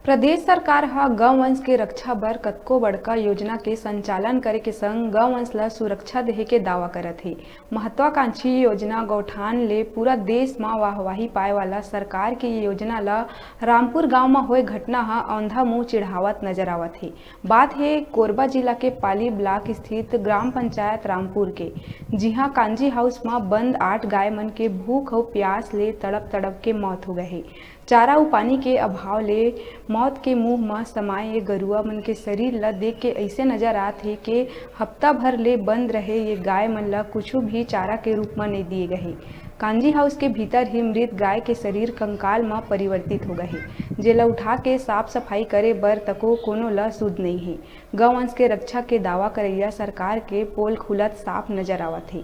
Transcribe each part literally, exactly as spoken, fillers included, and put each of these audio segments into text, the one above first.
प्रदेश सरकार ह गौवंश के रक्षा बर कतको बड़का योजना के संचालन करे के संग गौवंश ल सुरक्षा देहे के दावा करत हे। महत्वाकांक्षी योजना गौठान ले पूरा देश म वाहवाही पाए वाला सरकार के ये योजना ल रामपुर गांव म होए घटना ह औंधा मुंह चिढ़ावत नजर आवत हे। बात हे कोरबा जिला के पाली ब्लॉक स्थित ग्राम पंचायत रामपुर के, जिहां कांजी हाउस म बंद आठ गाय मन के भूख अउ प्यास ले तड़प तड़प के मौत हो गए हे। चारा अउ पानी के अभाव ले मौत के मुंह म समाए ये गरुआ मन के शरीर ल देख के अइसे नजर आत हे के हफ्ता भर ले बंद रहे ये गाय मन ल कुछु भी चारा के रूप म नइ दिए गए हे। कांजी हाउस के भीतर ही मृत गाय के शरीर कंकाल म परिवर्तित हो गए हे, जेला उठा के साफ सफाई करे बर तको कोनो ल सुध नइ हे। गौवंश के रक्षा के दावा करइया सरकार के पोल खुलत साफ नजर आवत हे।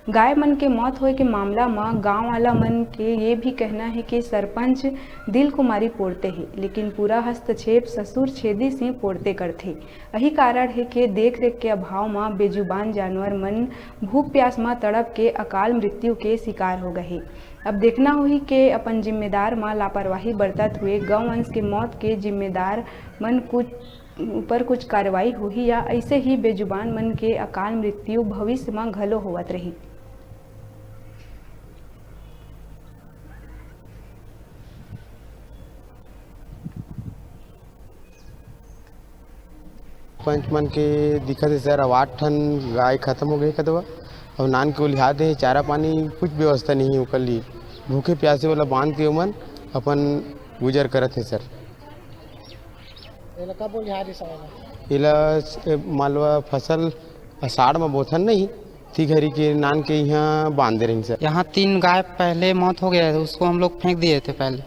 गाय मन के मौत होए के मामला म गांव वाला मन के ये भी कहना हे कि सरपंच दिल कुमारी पोड़ते हे, लेकिन पूरा हस्तक्षेप ससुर छेदी सिंह पोड़ते करथे। यही कारण हे कि देख रेख के अभाव म बेजुबान जानवर मन भूख प्यास म तड़प के अकाल मृत्यु के शिकार हो गए हे। अब देखना होही के अपन जिम्मेदार म लापरवाही बरतत हुए गौवंश के मौत के जिम्मेदार मन कुछ ऊपर कुछ कार्रवाई होही या अइसे ही बेजुबान मन के अकाल मृत्यु भविष्य म घलो होवत रही। पंच मन के दिखत हे सर, अब आठ ठन गाय खत्म हो गए कदवा। अब नान के ओलिहा दे, चारा पानी कुछ व्यवस्था नहीं है ओकर लिए। भूखे प्यासे वाला बांध के ओमन अपन गुजर करत हे सर। एला कब ओलिहा दे साला? एला स-, मालवा फसल अषाढ़ में बोथन नहीं, ती घरी के नान के यहाँ बांध दे रही सर। यहाँ तीन गाय पहले मौत हो गया है, उसको हम लोग फेंक दिए थे पहले।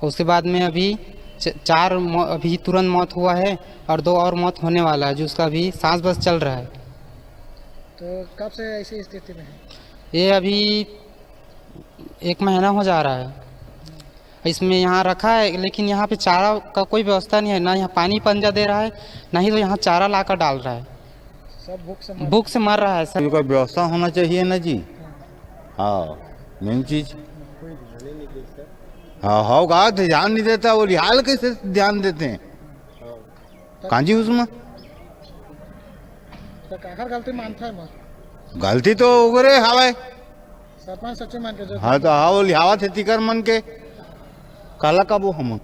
उसके बाद में अभी च-, चार मौ-, अभी तुरंत मौत हुआ है और दो और मौत होने वाला है, जिसका अभी सांस बस चल रहा है। तो कब से ऐसी स्थिति में है? ये अभी एक महीना हो जा रहा है। इसमें यहाँ रखा है, लेकिन यहाँ पे चारा का कोई व्यवस्था नहीं है, ना यहाँ पानी पंजा दे रहा है, ना ही तो यहाँ चारा लाकर डाल रहा है। सब भूख से मर भूख से मर रहा है सर। इनका व्यवस्था होना चाहिए ना जी। हाँ, मेन चीज। हाँ, हाँ, कहा ध्यान नहीं देता, वो रिहाल कैसे ध्यान देते हैं? कांजी उसमें तो काखर गलती मानता है मर? गलती तो ओकरे हवय। सरपंच सचिव मान के जो हाँ, तो हाँ, वो लिहावत है तिकर मन के। काला का वो हम